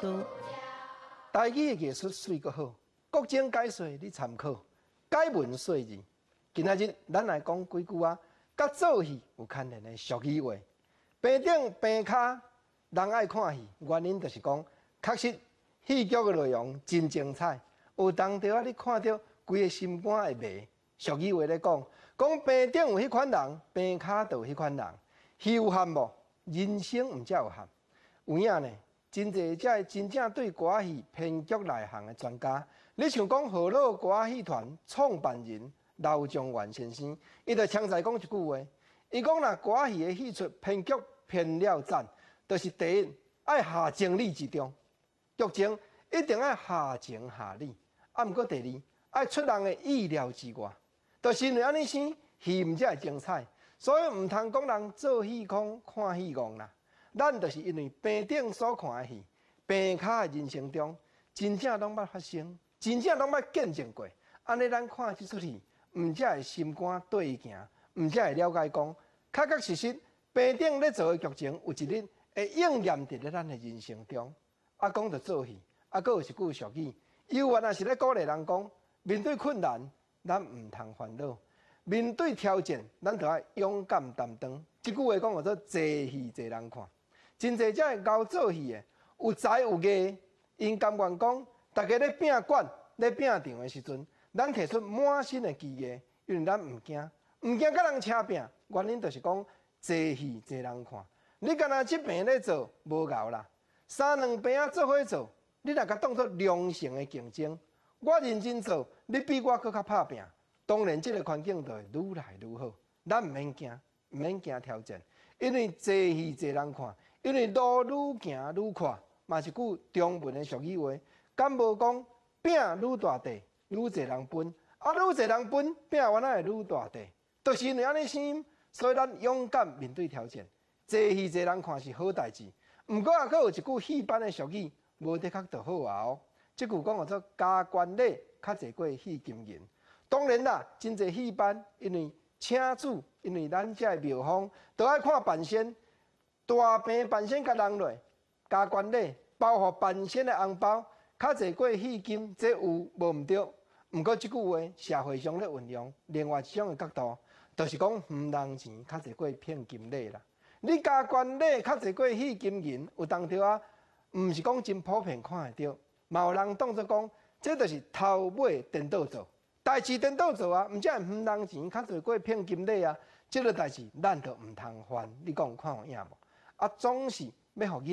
度。台語的藝術媠閣好，國情解說你參考，解文說字。今仔日咱來講幾句仔，佮做戲有牽連的俗語話。棚頂棚跤人愛看戲，原因就是講，確實戲劇的內容真精彩，有當時仔你看著規个心肝會迷。俗語話咧講，講棚頂有彼款人，棚跤就有彼款人。戲有限無？人生毋才有限。有影呢？真濟這真正對歌仔戲編劇內行的專家，你像講河洛歌仔戲團創辦人劉章元先生，伊就常在講一句話，伊講若歌仔戲的戲出編劇編了讚，就是第一愛合情理之中，劇情一定愛合情合理，啊，毋過第二愛出人的意料之外，就是因為按呢生戲毋才會精彩，所以毋通講人做戲空看戲戇啦。咱就是因為棚頂所看的戲，棚跤的人生中，真正攏捌發生，真正攏捌見證過。按呢，咱看這齣戲，毋才會心肝綴伊行，毋才會了解講，確確實實棚頂咧做的劇情，有一日會應驗佇咧咱的人生中。啊，講著做戲，啊，閣有一句俗語，猶原也是咧鼓勵人講，面對困難，咱毋通煩惱；面對挑戰，咱著愛勇敢擔當。這句話講叫做濟戲濟人看。真濟這个𠢕做戲的，有才有藝，𪜶甘願講，大家咧拼館、咧拼場的時陣，咱提出滿身的技藝，因為咱毋驚，毋驚佮人車拚。原因就是講，濟戲濟人看。你干焦這棚咧做無𠢕啦，三兩棚仔做伙做，你若共當做良性的競爭，我認真做，你比我閣較拍拚，當然這个環境就會愈來愈好。咱毋免驚，毋免驚挑戰，因為濟戲濟人看。因為路愈行愈闊，嘛是句中文的俗語話，敢無講餅愈大塊，愈濟人分，啊愈濟人分，餅原來會愈大塊，就是因為按呢生，所以咱勇敢面對挑戰，濟戲濟人看是好代誌。毋過也閣有一句戲班的俗語，無的確就好啊哦。這句講叫做加關禮較濟過戲金銀。當然啦，真濟戲班因為請主，因為咱這个廟方都愛看扮仙。大棚扮仙共人落，加關禮，包予扮仙的紅包，較濟過戲金，這有無毋對？毋過這句話社會上咧運用，另外一種的角度，就是講昏人錢較濟過聘金禮啦。你加關禮較濟過戲金銀，有當時仔，毋是講真普遍看會著，嘛有人當作講，這就是頭尾顛倒做，代誌顛倒做啊，毋才會昏人錢較濟過聘金禮啊，這个代誌咱就毋通犯。你講看有影無？啊，總是欲予囡